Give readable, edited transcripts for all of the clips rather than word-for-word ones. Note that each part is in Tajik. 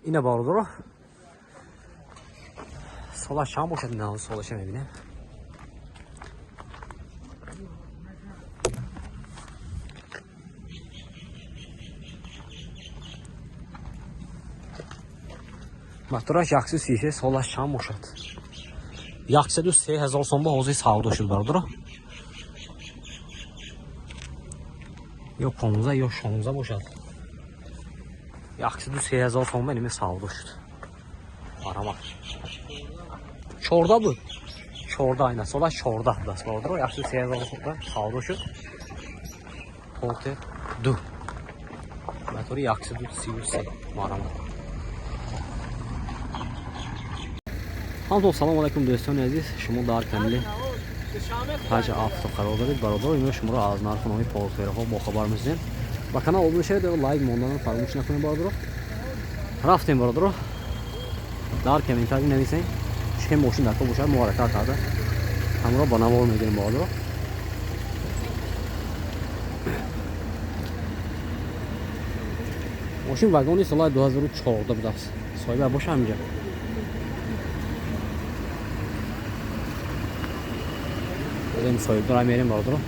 Ина, бародаро, солаш чанд бошад? На, солаша мебинем. Мотораш 133, солаш чанд бошад? 103 000 сом ба ҳозир савдо шуд, бародаро. Ё 15, ё 16 бошад. 103 000 сом ба ниме савдо шуд. Марҳамат. 14 буд, 14. Ина, солаш 14 будааст, бародаро. 103 000 сом ба савдо шуд. Портер 2, мотори 133. Марҳамат. Ҳамтон салом алайкум, дӯстони азиз. Шумо дар канали Таҷ Авто қарор доред, бародаро. Имрӯз шуморо аз нарху номи портерҳо бохабар месозем. Ба канал обуна шавед ва лайк монданро фаромӯш накунед, бародаро. Рафтем, бародаро. Дар комментарий нависем, чӣ мошин дар ко бошад, мо ҳаракат карда ҳамроҳ ба навор мегирем, бародаро. Мошин вагони соли 2014 будааст. Соҳиба боша ҳаминҷа. Дадем, соҳибдора мерем, бародаро.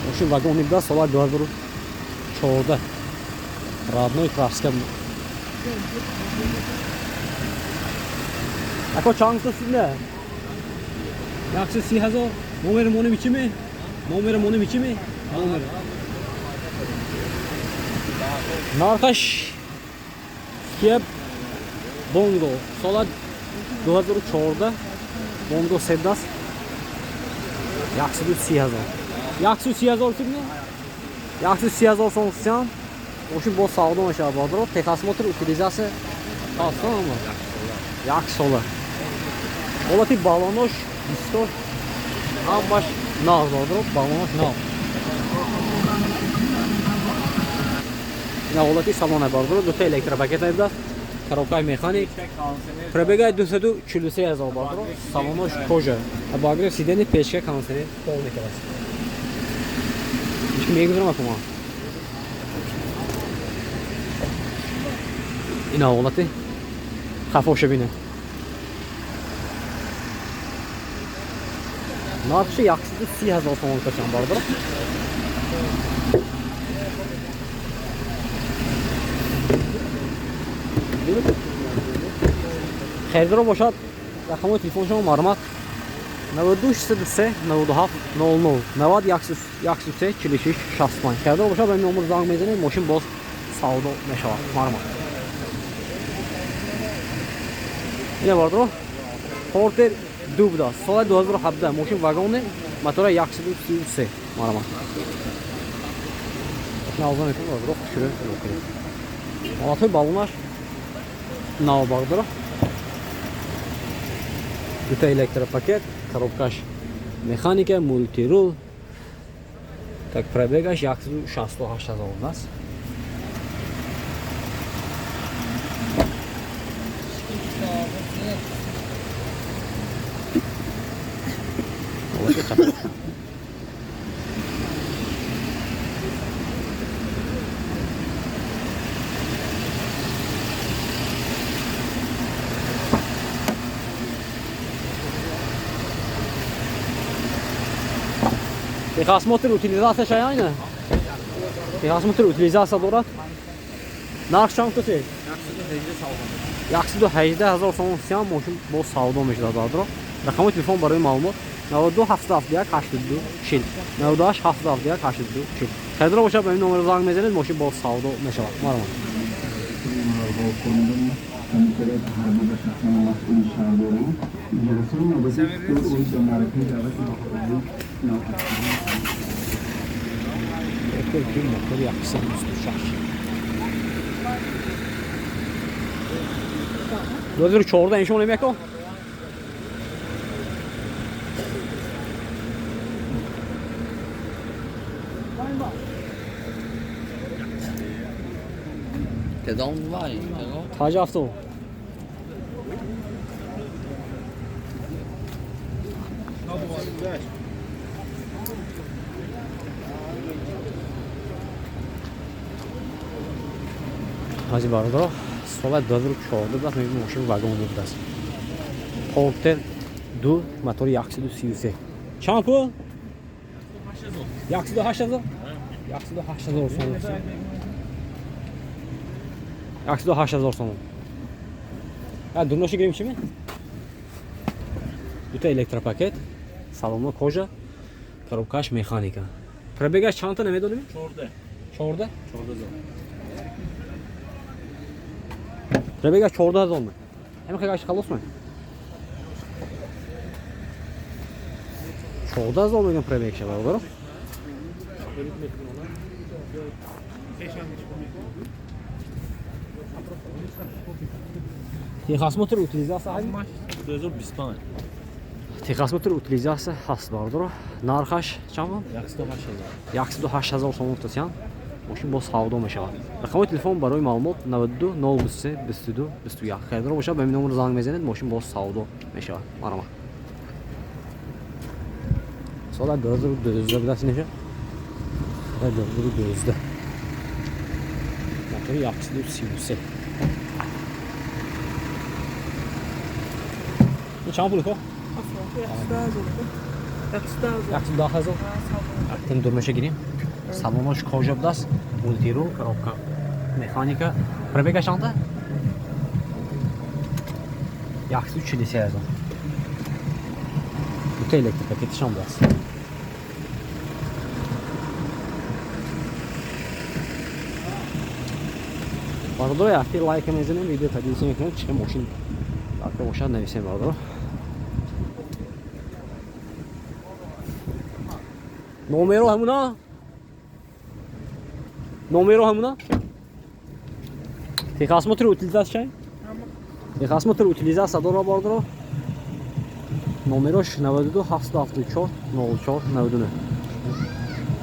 Мошин вагони буда, соли 2014, родной краска. Ако, чанд сидне? 130 000. Номери монеми чиме? Номери монеми чиме? Номер нархаш. Кия Бонго, сола 2014, Бонго седас, 130 000. 130 000 сидне? 130 000 сом сиан. Мошин бо савдо мешавад, бародаро. Техосмотр, утилизация ҳастан, як сола. Ҳолати балонош, дискош ҳамаш нав, бародаро, балонош нав. Ина ҳолати салона, бародаро. Дута электропакет мебудааст, коробкаи механик, пробегаи 243 000, бародаро. Салонош кожа, обогрев сиденья, печка, кондиционер полный кардааст. Ҳеч мегузарам акума. Ина ҳолати хафоша бинед. Нархши 130 000 сомон кашам, бародаро. Харидоро бошад, рақамҳои телефони шумо марҳамат: 92 603 97 00, 90 103 46 65. Харидор бошад, ба ин номер занг мезанед, мошин боз савдо мешавад. Марҳамат. Ина, бародаро, Портер 2 будааст, соли 2017, мошин вагоне, мотора 133. Марҳамат. Навза мекунем, бародаро, хушрӯ кунед. Ҳолатҳои балонаш нав, бародаро. Дута электропакет, коробкаш механика, мультирул. Так, пробегаш 168 000 аст. Ҳолати хафа. Техосмотр, утилизация шаяйна? Техосмотр, утилизация дорад. Нарх чанд куси? 118 000 сомон сиям мошин боз савдо мешавад, бародаро. Рақами телефон барои маълумот: 92 771 82 40, 98 771 82 40. Харидор бошад, ба ин номер занг мезанед, мошин боз савдо мешавад. Марҳамат. کارمندان کمیساریت حربی و شخصا مسئول شهرداری جلسه نوبتی دو به معرفی دعوت به ناپذیری. Ки мотори 126, 2014 иншон намеко. De onde vai? Pegou? Таҷ Авто. Ҳози бародаро, сола 2014 будааст, мебинем мошин вагони будааст. Портер 2, мотори 133. Чанд пул? 108 000? 108 000 сомон. 108 000 сомон. А дурноши гирем чиме? Дута электропакет, салоно кожа, коробкаш механика. Пробегаш чандта намедонем? 14. 14? 14 000. Пробегаш 14 000 ме. Ҳамин хел гашт халос ме? 14 000 мегӯям пробег ша бародаро. Техосмотр утилизация ҳами? 2025. Техосмотр утилизация ҳаст бародаро. Нархаш чанд буд? 108 000. 108 000 сомон тасиян. Мошин боз савдо мешавад. Рақами телефон барои маълумот 92 023 22 21. Харидор бошад, ба ин номер занг мезанед, мошин боз савдо мешавад. Марҳамат. Сола 2012 будааст инеша? Сола 2012. Мотори 133. Ин чанд пул ко? 110 000. Тем дурмеша гирим. Салонош кожа будааст, мультирул, коробка, механика. Пробегаш чанда? 143 000. Дута электропакетишам будааст. Бародаро, якти лайка мезанем, видео поделиться мекунем, чӣ мошин дарка бошад, нависем бародаро. Номеро ҳамуна? Номеро ҳамуна? Техосмотр утилизация чай? Техосмотр утилизация дора бародаро. Номерош 92 774 04 99.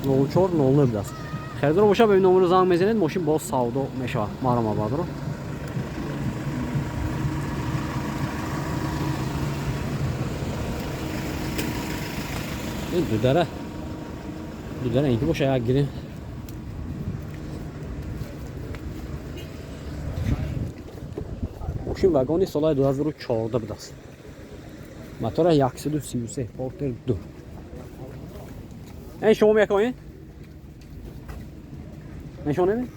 04 09 будааст. Харидор бошад, ба ин номеро занг мезанед, мошин боз савдо мешавад. Марҳамат бародаро. Ин дудара. Дудара инки боша як гирем. Мошин вагони солаи 2014 будааст. Мотора 133, Портер 2. Ин шумо мекоҳед? Нишон неми?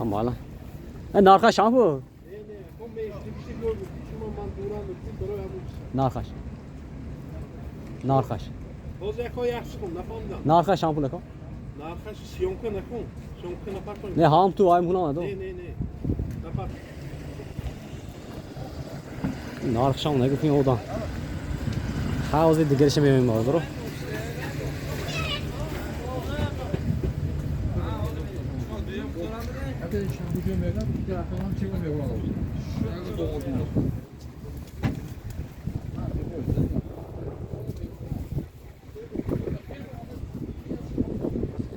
Мала. Нархаш чанд буд? Нархаш. Нархаш. Нархаш чанд пул ако? Нархаш съёмка накун. Съёмка напартон. Не, ҳам ту ай мунам адо. Не, не, не. Напарт. Нархшам нагуфтем одам. Ҳа, дигарша мебинем бародаро.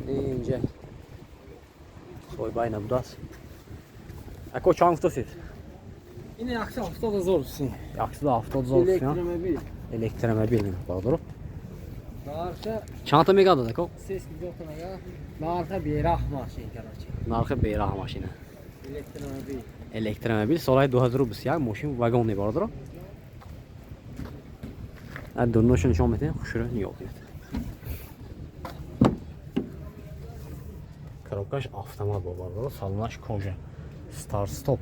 Инҷа соҳибай набудааст. Ако чанд гуфтасед? Ин 170 000 сум. 170 000 сум. Электромобил. Электромобил бародаро. Нархи Чандта мегардад ако? 350 та мега. Нархи бераҳм машин короче. Нархи бераҳм машина. Электромобил. Электромобил солаи 2021 мошин вагони бародаро. Дурношо нишон метиҳем, хушро нигоҳ кунед. Коробкаш автомат бо бародаро, салонаш кожа. Старт стоп.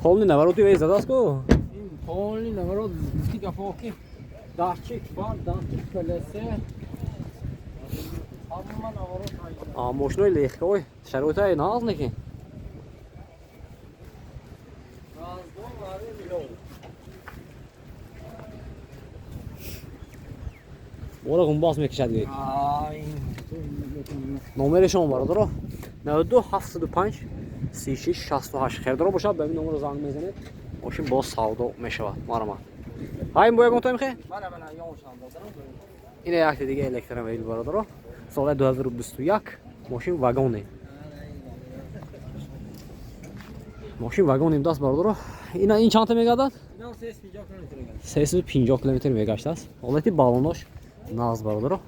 Полный навороти вей задааст ку? Ин полный наворот гуфти гапо ки датчик фар, датчик колесе. Ҳама наворот ҳайда. А мошинои легковой шароитаи нағз неки? Раздон вари милон. Бора гумбаз мекашад гӯед. А ин Номери шумо бародаро 92 705 36 68. Харидоро бошад, ба ин номеро занг мезанед, мошин боз савдо мешавад. Марҳамат. Ҳа, ин бо ягон тоим хе? Мана мана ёншам додарам. Ина якти дига электромобил бародаро. Соли 2021 мошин вагоне. Мошин вагоне будааст бародаро. Ина ин чандта мегардад? Инам 350 километр мегардад. 350 километр мегаштааст. Ҳолати баллонош нағз бародаро.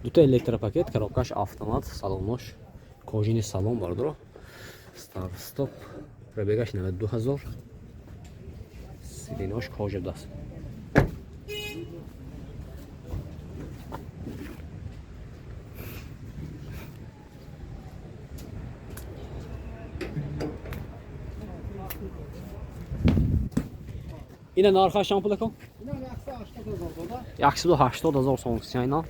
Дута электропакет, коробкаш автомат, салонош кожаный салон, бародаро. Старт стоп, пробегаш 92 ҳазор, сиденош кожа даст. Ина нархаш чанд пул, акон? 180 ҳазор сом ина.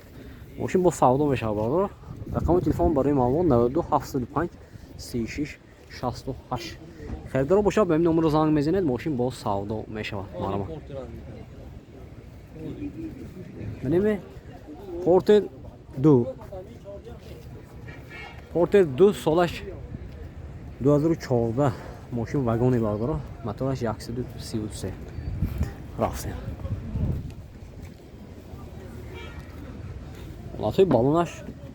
Мошин бо савдо мешавад, бародаро. Рақами телефон барои маълумот 92 705 36 68. Харидоро бошад, ба ин номерро занг мезанед, мошин бо савдо мешавад. Марҳамат. Менеме Портер 2. Портер 2, солаш 2014, мошин вагони, бародаро. Мотораш 133. Рафтем. Ҳолатҳои баллонаш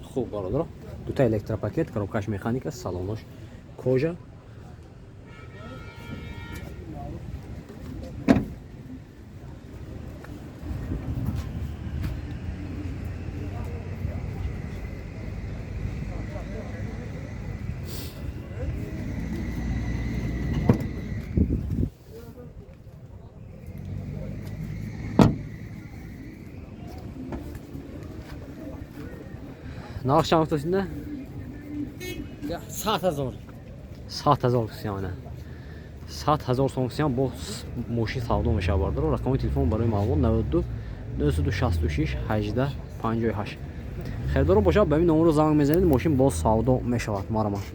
хуб, бародаро. Дута электропакет, коробкаш механика, салонош кожа. Нарх чанд гуфтасинда? 100 ҳазор. 100 ҳазор сиёна. 100 ҳазор сом сиян бо мошин савдо мешавад, бародаро. Рақами телефон барои маълумот 92 966 18 58. Харидоро бошад, ба ин номерро занг мезанед, мошин боз савдо мешавад. Марҳамат.